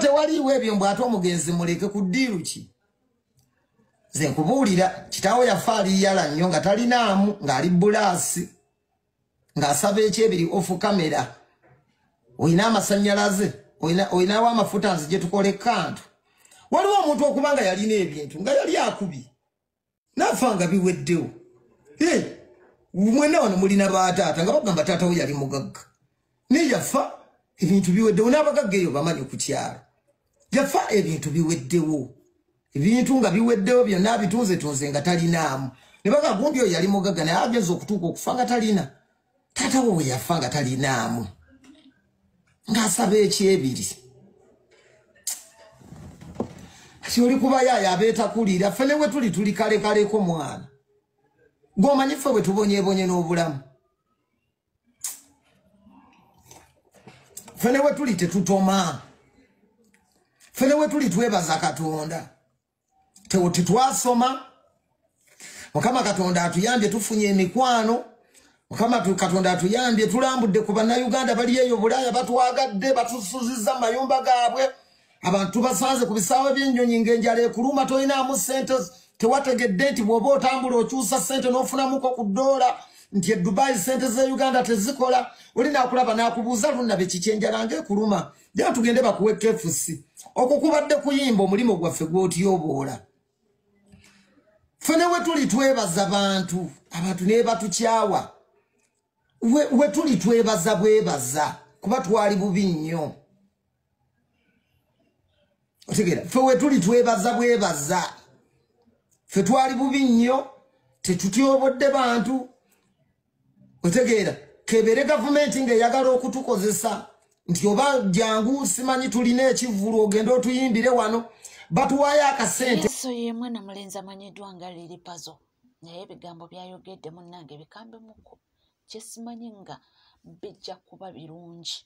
Tewaliiwo ebyo mbw ate omugenzi muleke ku ddiiru ki. Nze nkubuulira kitaawo yafa aliyala nnyo nga talinaamu, ng'ali bulaasi, ng'asaba ekyebiri ofu kamera. Olina amasannyalaze, olinawo amafuta nzije tukole kantu. Waliwo omuntu okuba nga yalina ebintu nga yali akubye n'afa nga biweddewo. Mwenna wano mulina bataata nga bagamba taata we yali mugagga, naye yafa ebintu biweddewo. N'abagagga eyo bamanyi ku kyalo, yafa ebintu biweddewo, ebintu nga biweddewo byonna abitunzetunze nga talinaamu. Ne bagagundi oyo yali mugagga naye agenza okutuuka okufa nga talina. Taata we we yafa nga talinaamu, ng'asaba ekyebiri. Kati oli kubayaaya abeetakulira, ffe ne we tuli tuli kalekaleko mwana. Gw'omanyi ffe bwe tubonyeebonye n'obulamu. Ffe ne we tuli tetutoma. Ffe ne we tuli twebaza Katonda. Tetwasoma. Mukama Katonda atuyambye tufunye emikwano. Mukama Katonda atuyambye tulambudde ku bannayuganda bali eyo Bulaaya batwagadde, batusuzizza mu mayumba gaabwe. Abantu basanze ku bisaawe by'ennyonyi ng'enjala ekuluma, tolinaamu ssente, tewategedde nti bw'oba otambula okyusa ssente n'ofunamuko ku ddoola, nti e Dubai ssente z'e Uganda tezikola. Oli n'akulaba n'akubuuza lunnabe kiki enjala ng'ekuluma, jja tugende bakuwe KFC. Okwo kubadde kuyimba omulimu gwaffe gw'otyoboola. Ffe ne we tuli twebaza bantu, abantu ne batukyawa. We tuli twebaza bwebaza kuba twali bubi nnyo. Otegeera, ffe we tuli twebaza bwebaza, ffe twali bubi nnyo, tetutyobodde bantu. Otegeera, kebere gavumenti ng'eyagala okutukozesa nti oba jangu simanyi tulina ekivvulu ogende otuyimbire wano, batuwaayo akasente. Yesu ye mwana mulenzi amanyiddwa nga Lil Pazo, naye ebigambo by'ayogedde munnange bikambemuko kye simanyi nga bijja kuba birungi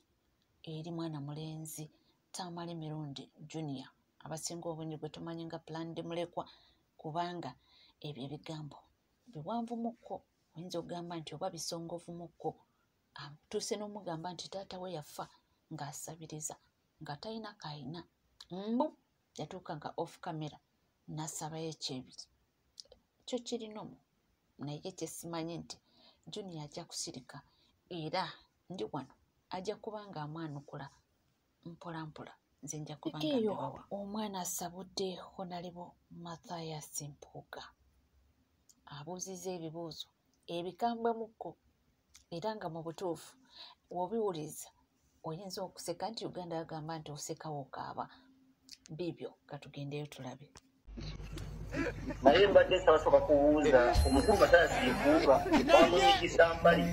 eri mwana mulenzi Tamale Mirundi Junior, abasinga obungi gwe tumanyi nga Plan Mulekwa, kubanga ebyo ebigambo biwanvumukko, oyinza okugamba nti oba bisongovumukko. Tuuse n'omugamba nti taata we yafa ng'asabiriza nga talina k'alina, mbu yatuuka nga off camera n'asabayo ekyebiri. Kyo kirinomu, naye kyesimanyi nti Junior ajja kusirika, era ndi wano ajja kuba ng'amwanukula mpola mpola. Nze nja kuba nga mbibawa. Omwana asabudde Honorable Mathias Mpuuga, abuuzizza ebibuuzo ebikambwemukko era nga mu butuufu w'obiwuliriza oyinza okuseka nti Uganda yagamba nti osekawo okaaba. Bibyo katugendeyo tulabe. Naye mbadde nsaba sooka kubuuza omukulu Mathias Mpuuga bamunyigisa mbali.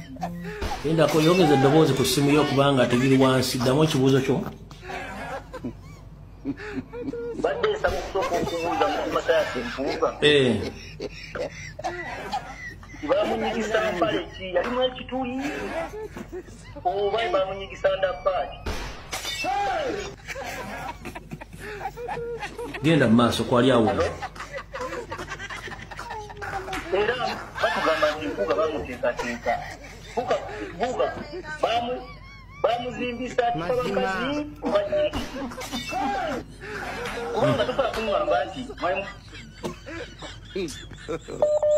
Lindako yongeza eddoboozi ku ssimu yo kubanga tegiri wansi. Ddamu ekibuuzo kyo. Mbadde nsaba okusooka okubuuza mukulu Mathias Mpuuga. Bamunyigisa mbale ki? Yalimu ekituli oba bamunyigisa ndabbaati? Genda mu maaso kwali awo. Era batugamba nti Mpuuga bamuteekateeka. Mpuuga bamuzimbisa kifabakazi oba ki? Kubanga tosobola kumugamba nti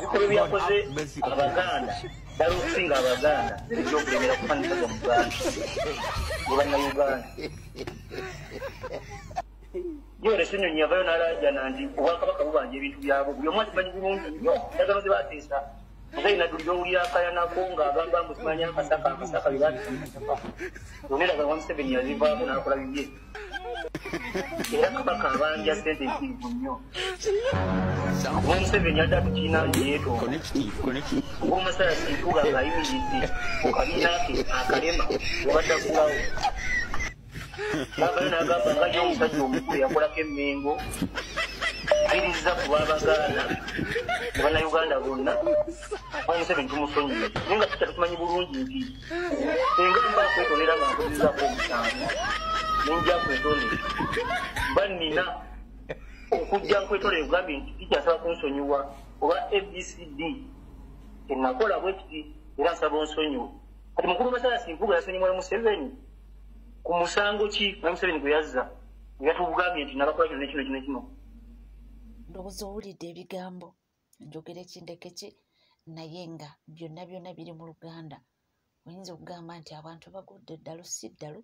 bikolwa byakoze Abaganda ddala okusinga Abaganda ekyokulemera kufaanana mu Uganda ne Bannayuganda. Yoweri Ssenyonyi yavayo n'alaajana nti Obwakabaka bubanja ebintu byabwo, buli omu akimanyi bulungi nnyo. Endagaano ze baateesa, Muzeeyi Nadduli owulira akayanako ng'agamba mbu simanyi akasaka, akasaka bye baateesa. Zonna endagaano Museveni yazivaako n'akola bibye. Era Kabaka abanja ssente mpitirivu nnyo. Kuba Museveni adde atukiina nti yeetoola. Kuba Mathias Mpuuga ng'ayimiridde ku kabiina ke akalema wabadde aggulawo. N'avayo n'agamba nga ye omusajja omukulu yakolako emmengo, kkiriza ku b'Abaganda ne Bannayuganda bonna, kuba Museveni tumusonyiye. Naye nga tukya tukimanyi bulungi nti singa mba nkwetondera nga nkozezzaako omusango, ne nja nkwetondera, mba nnina okujja nkwetondere nkugambye nti kikyasaba kunsonyiwa oba ABCD enakola bwe kiti era nsaba onsonyiwe. Kati mukulu Mathias Mpuuga yasonyiwa Museveni ku musango ki Museveni gwe yazza? Yatugambye nti nabakola kino nekino kino kino. Ndowooza owulidde ebigambo, njogere kindeke ki, naye nga byonna byonna biri mu Luganda. Oyinza okugamba nti abantu bagudde eddalu, si ddalu,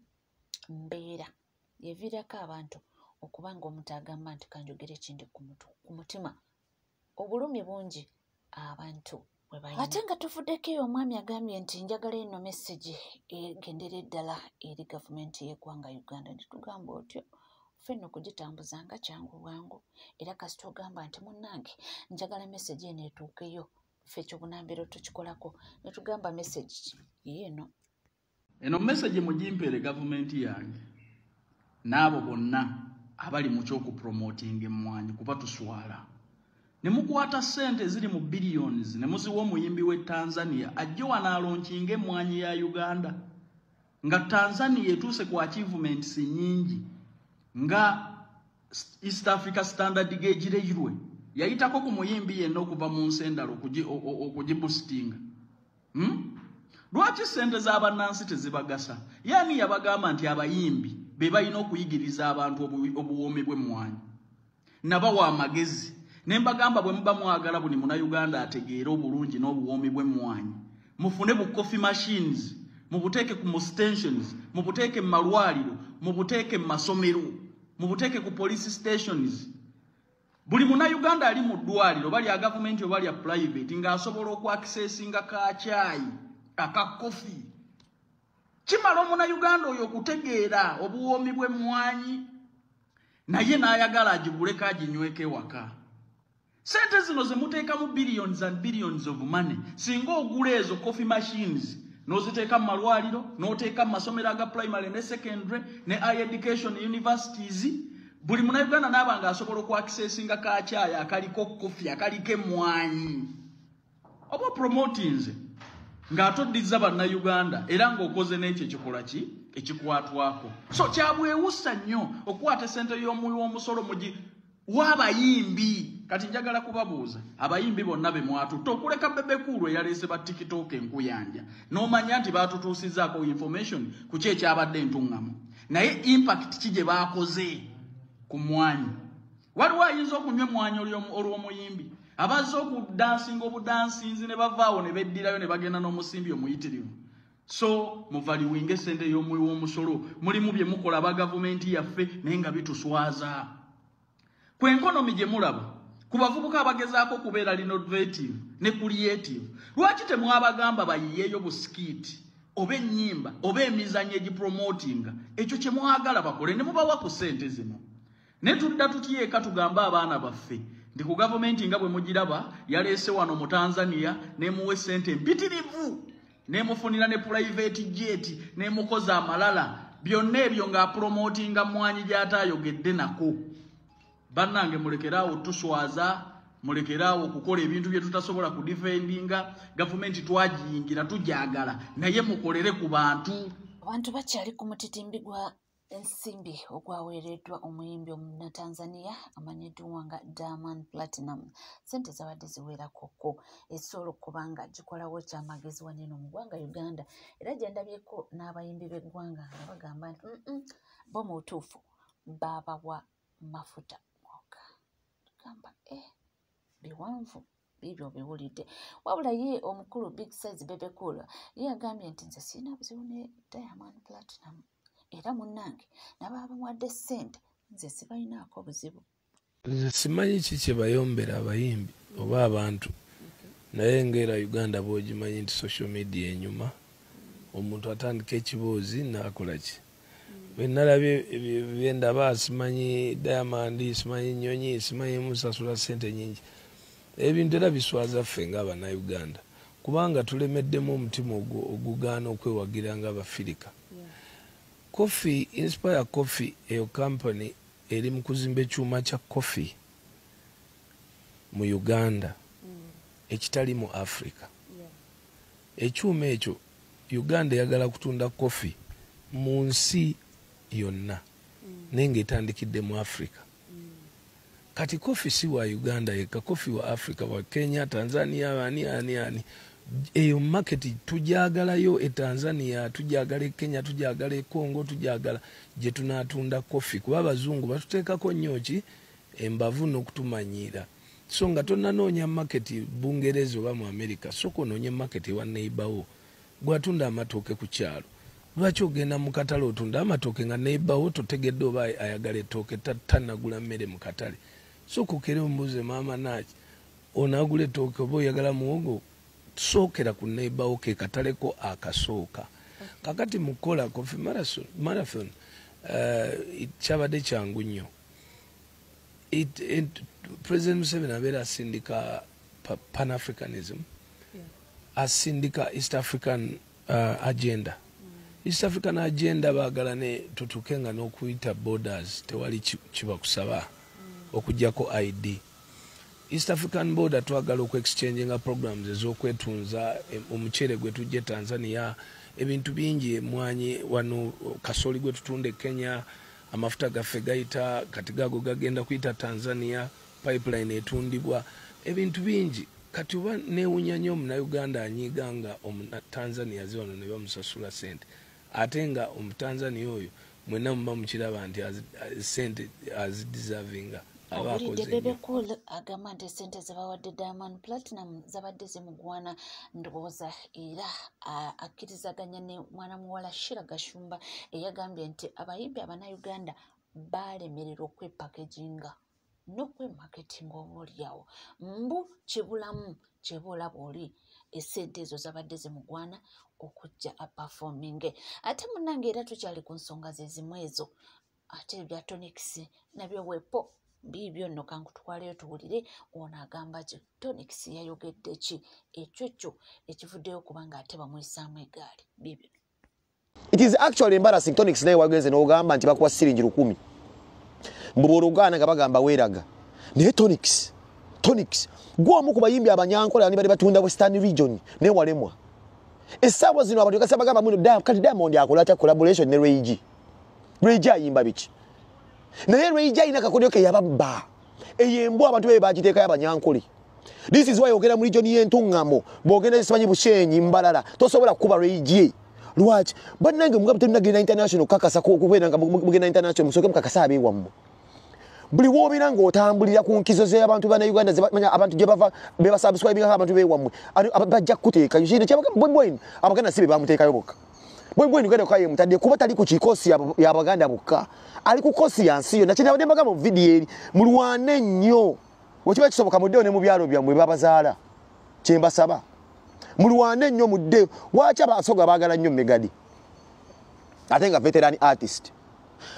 mbeera eviirako abantu okuba nga omuntu agamba nti kanjogere kindi ku mutima. Obulumi bungi abantu bwe balina. Ate nga tuvuddeko eyo, omwami agambye nti njagala eno message egendere ddala eri gavumenti y'eggwanga Uganda. Ne tugamba otyo ffe nno kugitambuza nga kyangu bwangu, era kasita ogamba nti munnange njagala message eno etuukeyo, ffe ekyobunambiro tukikolako. Ne tugamba message yeeno. Eno message mugimpeere gavumenti yange n'abo bonna abali mu ky'okupromotinga emmwanyi, kuba tuswala. Ne mukwata ssente eziri mu billions ne muziwa omuyimbi w'e Tanzania ajje wano alaunchinga emmwanyi ya Uganda, nga Tanzania etuuse ku achievements nnyingi nga East Africa Standard Gauge Railway yayitako ku muyimbi yenna okuva mu nsi endala okugiboostinga. Lwaki ssente z'abannansi tezibagasa? Yaani yabagamba nti abayimbi be balina okuyigiriza abantu obuwoomi bw'emmwanyi. Nabawa amagezi ne mbagamba bwe muba mwagala buli munnayuganda ategeere obulungi n'obuwoomi bw'emmwanyi, mufune bu coffee machines, mubuteeke ku stations, mubuteeke mu malwaliro, mubuteeke mu masomero, mubuteeke ku police stations. Buli munnayuganda ali mu ddwaliro, bali a gavumenti oba lya private, ng'asobola okwaccessinga ka caayi aka coffee. Kimala omunnayuganda oyo okutegeera obuwoomi bw'emmwanyi, naye n'ayagala agiguleko aginyweko ewaka. Sente zino ze muteekamu billions and billions of money, singa ogula ezo coffee machines n'oziteeka mu malwaliro, n'oteeka mu masomero aga primary ne secondary ne higher education universities, buli munnayuganda n'aba ng'asobola okwaccessinga ka caayi akaliko coffee, akaliko emmwanyi, oba promotinze ng'atoddizza bannayuganda era ng'okoze n'ekyo ekikola ki ekikwatwako. So kyabwewusa nnyo okukwata essente y'omuwi w'omusolo mugi w'abayimbi. Kati njagala kubabuuza, abayimbi bonna be mwatutte okuleka Bebe Cool eyaleese ba TikTok enkuyanja, n'omanya nti baatutuusizzaako information ku ki ekyabadde entuŋŋamu, naye impact ki gye baakoze ku mmwanyi? Waliwo ayinza okunywa emmwanyi olw'omuyimbi? Abazze okudansinga obudansinzi ne bavaawo ne beddirayo ne bagenda n'omusimbi omuyitirivu. So muvaluinga essente y'omuwi w'omusolo. Mulimu bye mukola aba gavumenti yaffe naye nga bituswaza. Ku economy gye mulaba, ku bavubuka abagezaako okubeera innovative ne creative, lwaki temwabagamba bayiyeeyo bu skit oba ennyimba oba emizannyo egipromotinga ekyo kye mwagala bakole ne mubawa ku ssente zino? Ne tudda tutyeeka tugambe abaana baffe nti ku gavumenti nga bwe mugiraba yaleese wano mu Tanzania nemuwa essente empitirivu, nemufunira ne private jet, nemukoza amalala, byonna ebyo ng'apromotinga mwanyi gy'ataayogedde nako. Bannange, mulekeraawo tuswaza, mulekeraawo okukola ebintu bye tutasobola kudefendinga. Gavumenti twagiyingira, tugyagala, naye mukolere ku bantu. Abantu bakyali ku mutitimbi gwa ensimbi ogwaweereddwa omuyimbi omunnatanzania amanyiddwa nga Diamond Platnumz. Sente zabadde ziwerakoko ezisobola okuba nga gikolawo ekyamagezi waneno mu ggwanga Uganda, era gye ndabyeko n'abayimbi b'eggwanga nga bagamba nti bo mu butuufu baabawa mafuta gokka. Gamba biwanvu biibyo biwulidde. Wabula ye omukulu Big Size Bebe Cool ye agambye nti nze sirina buzibu ne Diamond Platnumz, era munnange naba bamuwadde ssente nze sibalinaako buzibu. Nze simanyi ki kye bayombera abayimbi oba abantu, naye ngaera Uganda bw'ogimanyi nti social media enyuma, omuntu atandika ekiboozi n'akola ki. Bwe nalabye byendaba, simanyi Diamond, simanyi nyonyi, simanyi musasula ssente nyingi, ebintu era biswaza ffe ng'abannayuganda, kubanga tulemeddemu omutima ogugaana okwewagira ng'Abafirika. Coffee, Inspire Coffee, eyo company eri mu kuzimba ekyuma kya coffee mu Uganda ekitali mu Africa. Ekyuma ekyo, Uganda eyagala kutunda coffee mu nsi yonna, naye ngaetandikidde mu Africa. Kati coffee si wa Uganda yekka, coffee wa Africa, wa Kenya, Tanzania, ani ani ani. Eyo market tujagalayo e Tanzania, tujagala e Kenya, tujagala e Congo, tujagala gye tunaatunda coffee, kuba abazungu batuteekako nnyo ki embavu n'okutumanyiira. So nga tonnanoonya market Bungereza oba mu America, sooka onoonye market ewa neighbor wo gwatunda amatooke ku kyalo. Lwaki ogenda mu katale otunda amatooke nga neighbor wo totegedde oba ayagala ettooke, tannagula mmere mu katale? Sooka okere omubuuze, maama naaki onaagula ettooke oba oyagala muwogo? Sookera ku neighbor wo, ke kataleko akasooka. Kakati mu kukola coffee marathon, kyabadde kyangu nnyo. President Museveni abeera asindika Pan-Africanism, asindika East African agenda. East African agenda baagala ne tutuuke nga n'okuyita borders tewali kibakusaba okugjako ID. East African border twagala okuexchanginga programs ez'okwetunza omuceere gwe tujja e Tanzania, ebintu bingi, emwanyi wano, kasooli gwe tutunda e Kenya, amafuta gaffe gayita kati gago gagenda kuyita Tanzania, pipeline etundibwa, ebintu bingi. Kati oba neewunya nnyo omunauganda anyiiga nga omutanzania aze wano ne bamusasula sente, ate nga omutanzania oyo mwenna muba mukiraba nti sente azideservinga. Owulidde Bebe Cool agamba nti essente zebawadde Diamond Platinum zabadde zimugwana. Ndowooza era akkirizaganya ne mwana muwala Shira Gashumba eyagambye nti abayimbi abannayuganda baalemererwa okwepackaginga n'okwemarketinga, oba oliawo mbu kibulamu kyeba olaba oli essente ezo zabadde zimugwana okujja aperforminge. Ate munnange, era tukyali ku nsonga ze zimu ezo, ate ebya Tonix nabyo weepo biibyo nno. Kankutwaleyo tuwulire ono agamba ki. Tonix yayogedde ki ekyo kyo ekivuddeyo kubanga ate bamuyisaamu eggaali? Biibyo. It is actually embarrassing. Tonix, naye wagenze n'ogamba nti bakuwa siringi 1000, mbu bw'olugaana nga bagamba weeraga. Naye Tonix, Tonix, gwe omu ku bayimbi abanyankola ani bali batunda Western Region, naye walemwa. Essaawa zino abantu kasa bagamba muno kati Diamond akola atya collaboration ne Ray G? Ray G ayimba biki? Naye Ray G alina akakodyo ke yababba. Eyo embwa abantu be bagiteekayo abanyankole. This is why ogenda mu region y'Entuŋŋamo, bw'ogenda simanyi Bushenyi, Mbalala, tosobola kukuba Ray G. Lwaki? Bannange, mugamba temunagenda international, kakasa kubeera nga mugenda international, musooke mukakasa abeewammwe. Buli w'obeera ng'otambulira ku nkizo z'abantu bannayuganda, manya abantu gye bava be basubscribingako, abantu beewammwe bajja kukuteekayo. Kino Bobi Wine, Abaganda si be bamuteekayo bokka. Bobi Wine Uganda yokka yemutadde kuba tali ku kikosi y'Abaganda bokka, ali ku kosi ya nsi yonna. Kyenabadde mbagamba mu vidiyo eri, mulwane nnyo bwe kiba kisoboka muddeyo ne mu byalo byammwe babazaala. Kyembasaba, mulwane nnyo muddeyo. Lwaki Abasoga baagala nnyo Mega Dee, ate nga veteran artist?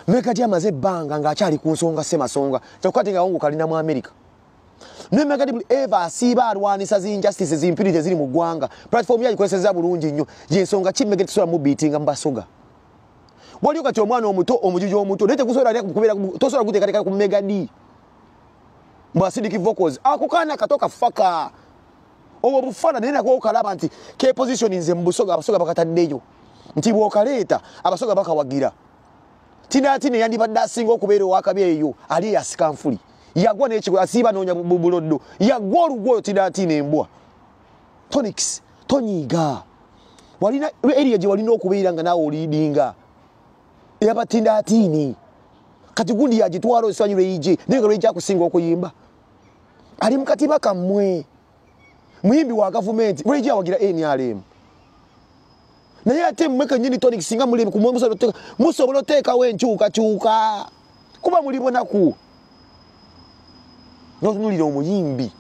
Mega Dee amaze ebbanga ng'akyali ku nsonga semasonga, kyokka ate nga wongo kalina mu America. Ne Mega Dee buli eva asiiba alwanisa zi injustice, zimpunity eziri mu ggwanga. Platform ye agikozesezza bulungi nnyo. Yensonga ki Mega Dee tusobola mubeatinga mu Basoga? Waliyo kati omwana omuto, omujuju omuto, naye tegusobola kubeera, tosobola guteekateeka ku Mega Dee mbu acidic vocals. Ako kaana kato kafaka obwo bufaana, naye nako okalaba nti ke position nze mu Busoga, Abasoga bakataddeyo nti bw'okaleeta Abasoga bakawagira. Tinaatini yandibadde asinga okubeera owakabi eyo ali eyasika nfuli, yagwa n'ekigo, asiiba noonya buloddo, yagwa olugwa oyo Tinaatini embwa. Tonix, tonyiiga. Walina area gye walina okubeera nga naawe oleadinga eyabatindaatiini. Kati gundi yagitwala osanyi Ray G, naye nga Ray G akusinga okuyimba, ali mu katiba kammwe, muyimbi wa gavumenti. Ray G awagira NRM, naye ate mmwe kennyini, Tonix, singa muli musobola oteekawo enkyukakyuka, kuba muli bonaku. Notunulira omuyimbi,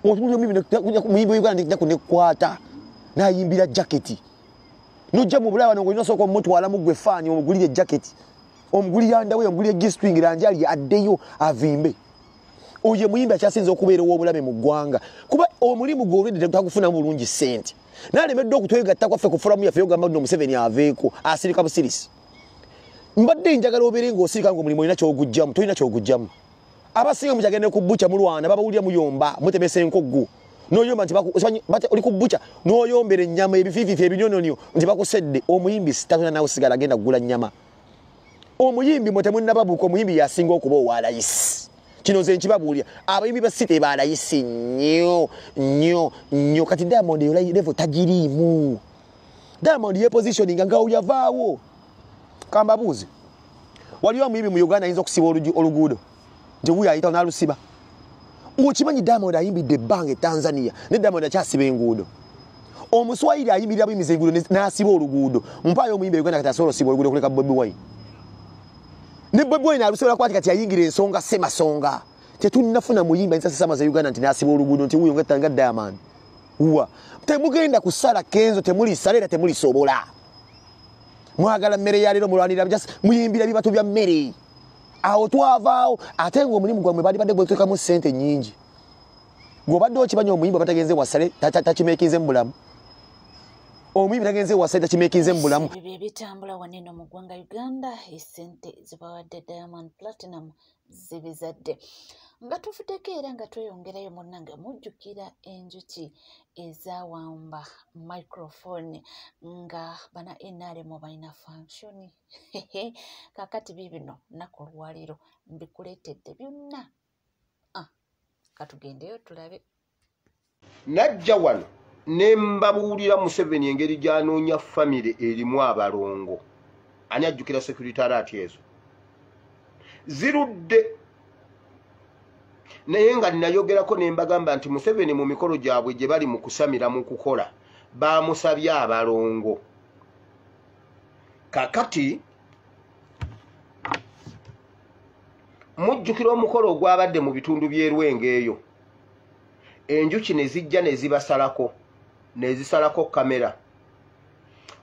otunulira omuyimbi wa Uganda naku nekwata nayimbira jaketi, nojja mu Bulaya wano ng'olina osooka omutwalamu gwe fan, omugulire jaketi, omugulire underwear, omugulire G-string, lanjali, addeyo avimbe. Oyo muyimbi akyasinza okubeera ow'obulabe mu ggwanga, kuba omulimu gwe olwedde tagufunamu bulungi ssente, nalemeddwa okutwegatta kwaffe ku forum yaffe yogamba nno Museveni aveeko, asirika busirisi. Mbadde njagala obeere ng'osirika ng'omulimu olina kyogujjamu, tolina kyogujjamu. Abasinga mukyagenda ku bukya mulwana, babawulira muyomba, mutemesa enkoggo, noyomba nti oli ku bukya, n'oyombera ennyama, ebifiifiifi, ebinyononyo nti bakusedde. Omuyimbi tatona nawe sigala agenda kugula nnyama. Omuyimbi mwe temunnababuuka, omuyimbi yasinga okuba owalayisi. Kino nze nkibabuulira, abayimbi ba city balayisi nnyo nnyo nnyo. Kati Diamond eyo level tagiriimu. Diamond ye positioning nga yavaawo. Kambabuuze, waliwo omuyimbi mu Uganda ayinza okusiba oluguudo nti wuyo ayita n'alusiba? Okimanyi Diamond ayimbidde ebbanga e Tanzania ne Diamond akyasiba enguudo. Omuswahili ayimirira buyimiza enguudo n'asiba oluguudo. Mpaayo omuyimbi e Uganda kati asobola osiba oluguudo okuleka Bobi Wine. Ne Bobi Wine alusobola kwati kati ayingira ensonga semasonga. Tetunnafuna muyimbi ayinza sesama za Uganda nti n'asiba oluguudo nti wuyo nga Diamond. Wa temugenda kusala Kenzo, temulisala era temulisobola. Mwagala mmere ya leero, mulwanirira just muyimbira bibatu bya mmere. Awo twavaawo ate ng'omulimu gwammwe baali badde gweteekamu ssente nnyingi. Gw'obadde okimanya omuyimbi batagenze wasale takimeekinze mu bulamu. Omuyimbi tagenze wasale takimeekinze mu bulamu. Ebyo bye bitambula wano eno mu ggwanga Uganda, essente zibawadde Diamond Platinum zibizadde. Nga tuvuddeko era nga tweyongerayo munnange, mujjukira enjuki ezawamba microphone nga bana NRM balina function. Kaakati biibino nnaku olwaleero mbikuleetedde byonna. Katugendeyo tulabe. Najja wano ne mbabuulira Museveni engeri gy'anoonya famire erimu abalongo. Ani ajjukira security alert ezo? Zirudde. Naye nga nnayogerako ne mbagamba nti Museveni mu mikolo gyabwe gye bali mu kusamira mu kukola baamusabye abalongo. Kakati mujjukira omukolo ogwabadde mu bitundu by'e Lwengo eyo, enjuki ne zijja ne zibasalako, ne zisalako kamera.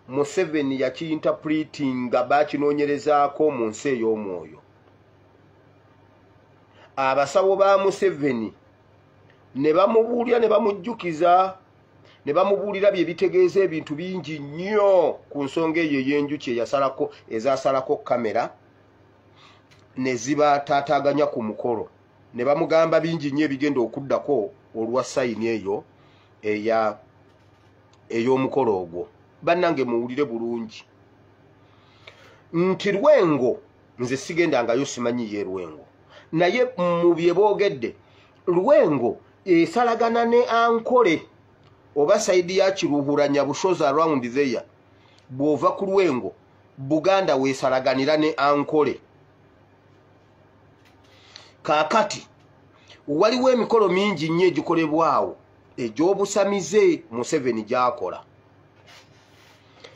Museveni yakiinterpretinga, bakinoonyerezaako mu nsi ey'omwoyo. Abasawo ba Museveni ne bamubuulira ne bamujjukiza ne bamubuulira bye bitegeeza ebintu bingi nnyo ku nsonga eyo ey'enjuki eyasalako ezasalako kamera ne zibataataaganya ku mukolo. Ne bamugamba bingi nnyo ebigenda okuddako olwa sayini eyo ey'omukolo ogwo. Bannange muwulire bulungi nti Lwengo nze sigendangayo, simanyi ye Lwengo, naye mu bye boogedde Lwengo esalagana ne Ankole oba sayidi ya Kiruhura Nyabushozi around there. Bw'ova ku Lwengo Buganda weesalaganira ne Ankole. Kaakati waliwo emikolo mingi nnyo egikolebwawo egy'obusamize Museveni gy'akola.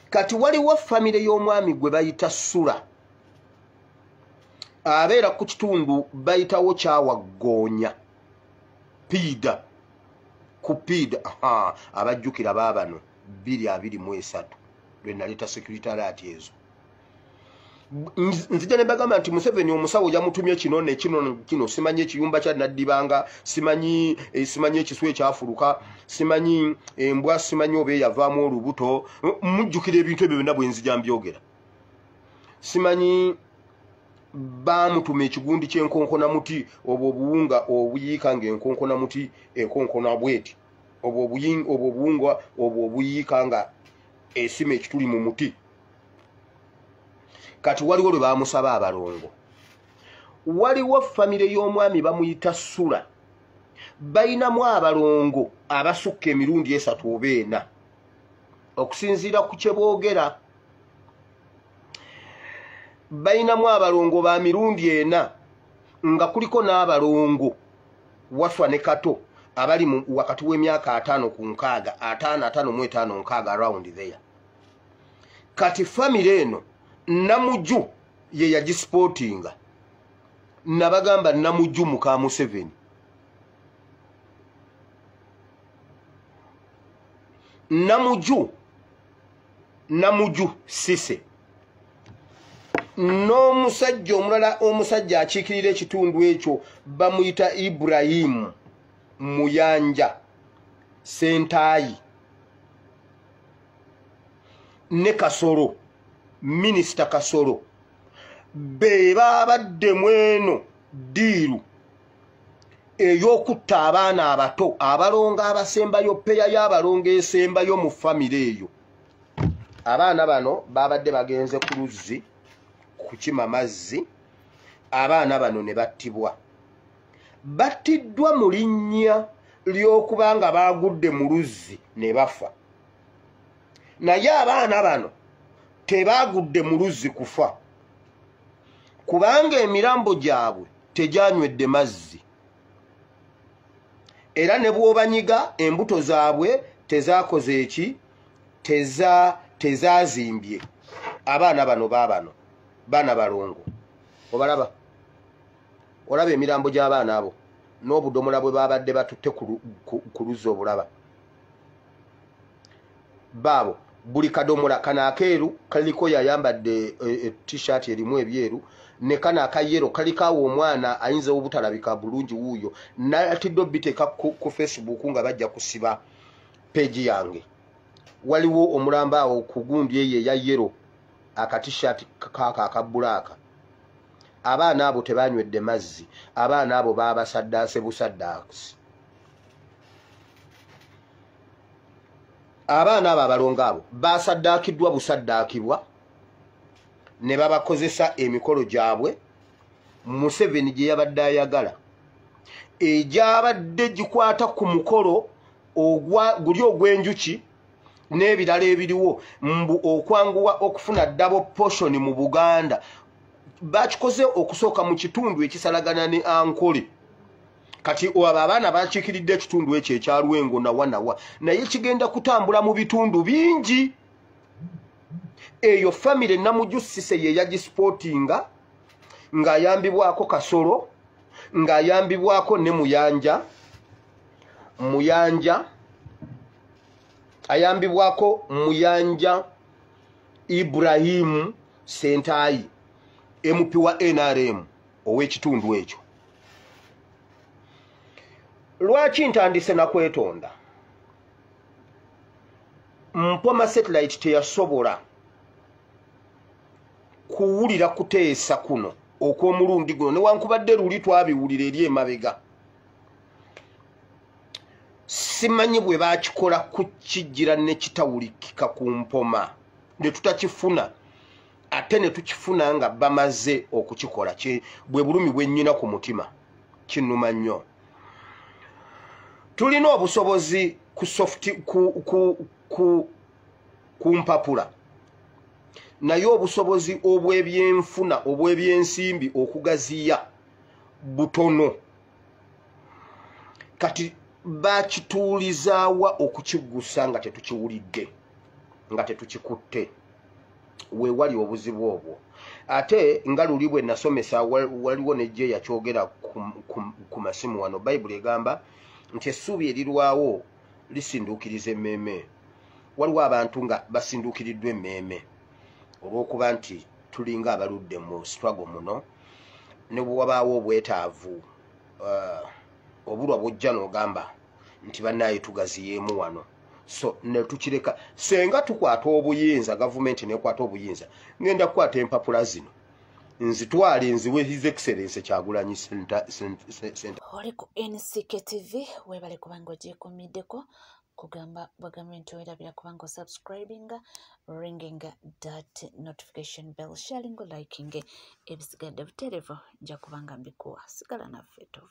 Kati waliwo famire y'omwami gwe bayita Sula, abeera ku kitundu bayitawo Kyawaggoonya Piida ku Piida. Abajjukira baabano 2023 lwe naleeta security alert ezo. Nzija ne bagamba nti Museveni omusawo yamutumye kino ne kino kino, simanyi ekiyumba kya Naddibanga, simanyi simanyi ekiswa ekyafuluka, simanyi embwa, simanyi oba eyavaamu olubuto. Mujjukira ebintu ebyo byonna bwe nzija mbyogera. Simanyi baamutuma ekigundi ky'enkonkona muti, obwo obuwunga obuyiika ng'enkonkona muti ekonkona bweti, obwo obuwunga obwo obuyiika nga esima ekituli mu muti. Kati waliwo lwe baamusaba abalongo. Waliwo famire y'omwami bamuyita Sula, bayinamu abalongo abasukka emirundi 3 oba 4 okusinziira ku kye boogera. Bayinamu abalongo ba mirundi 4 nga kuliko n'abalongo Waswa ne Kato abali mu wakati w'emyaka 5 ku 6, 5, 55, 6 around there. Kati famire eno Namuju ye yagisipootinga. Nabagamba Namuju muka Museveni. Namuju Sise n'omusajja omulala, omusajja akiikirira ekitundu ekyo bamuyita Ibrahim Muyanja Sentaayi ne Kasolo, Minisita Kasolo, be babadde mweno diiru ey'okutta abaana abato abalongo abasembayo, peya y'abalongo esembayo mu famire eyo. Abaana bano babadde bagenze ku luzzi kukima mazzi, abaana bano ne battibwa. Battiddwa mu linnya ly'okuba nga baagudde mu luzzi ne bafa. Naye abaana bano tebaagudde mu luzzi kufa, kubanga emirambo gyabwe tegyanywedde mazzi, era ne bw'obanyiga embuto zaabwe tezakoze eki, tezazimbye. Abaana bano baabano baana balongo, obalaba, olaba emirambo gy'abaana abo n'obudomola bwe babadde batutte ku luzzi obulaba baabo. Buli kadomola kano akeeru kaliko yayambadde t-shirt erimu ebyeru, ne kano akayero kaliko awo omwana ayinza obutalabika bulungi wuuyo. Natidde obiteeka ku Facebook nga bajja kusiba peegi yange. Waliwo omulambo awo ku gundi eyo eya yero, aka t-shirt kaaka aka bbulaaka. Abaana abo tebanywedde mazzi, abaana abo babasaddaase busaddaasi. Abaana abo abalongo abo basaddaakiddwa busaddaakibwa ne babakozesa emikolo gyabwe Museveni gye yabadde ayagala, egyabadde gikwata ku mukolo guli ogw'enjuki n'ebirala ebiriwo, mbu okwanguwa okufuna double portion mu Buganda. Bakikoze okusooka mu kitundu ekisalagana ne Ankole. Kati abo abaana bakiikiridde ekitundu ekyo ekya Lwengo nawa nawa, naye kigenda kutambula mu bitundu bingi. Eyo famire Namujju Cissy ye yagisipootinga ng'ayambibwako Kasolo, ng'ayambibwako ne Muyanja, Muyanja ayambibwako Muyanja Ibrahimu Sentayi, MP wa NRM ow'ekitundu ekyo. Lwaki ntandise na kwetonda? Mpoma satellite teyasobola kuwulira kuteesa kuno okw'omulundi guno, newankubadde luli twabiwulira eri emabega. Simanyi bwe bakikola kukijjira ne kitawulikika ku Mpoma, ne tutakifuna, ate ne tukifuna nga bamaze okukikola. Bwe bulumi bwe nnyina ku mutima, kinnuma nnyo. Tulina obusobozi ku soft ku mpapula, naye obusobozi obw'ebyenfuna obw'ebyensimbi okugaziya butono. Kati bakituulizaawa okukiggusa nga tetukiwulidde, nga tetukikutte. We wali obuzibu obwo. Ate nga luli bwe nasomesa, waliwo nejje yakyogera ku masimu wano. Bayibuli egamba nti essuubi erirwawo lisinduukiriza emmeeme. Waliwo abantu nga basinduukiriddwa emmeeme olw'okuba nti tulinga abaludde mu struggle muno, ne bwe wabaawo obwetaavu obulwa bw'ojja n'ogamba nti bannaaye tugaziyeemu wano, so ne tukireka. Senga tukwata obuyinza, gavumenti nekwata obuyinza, ngenda kukwata empapula zino nzitwale nziwe His Excellency Kyagulanyi Ssentamu. Oli ku NCK TV, weebale kubanga ogyekuumiddeko. Kugamba bagambe nti werabira kubanga osubscribinga, ringing that notification bell, sharing, liking. Ebisigadde butereevu nja kubanga mbikuwa. Sigala naffe tova.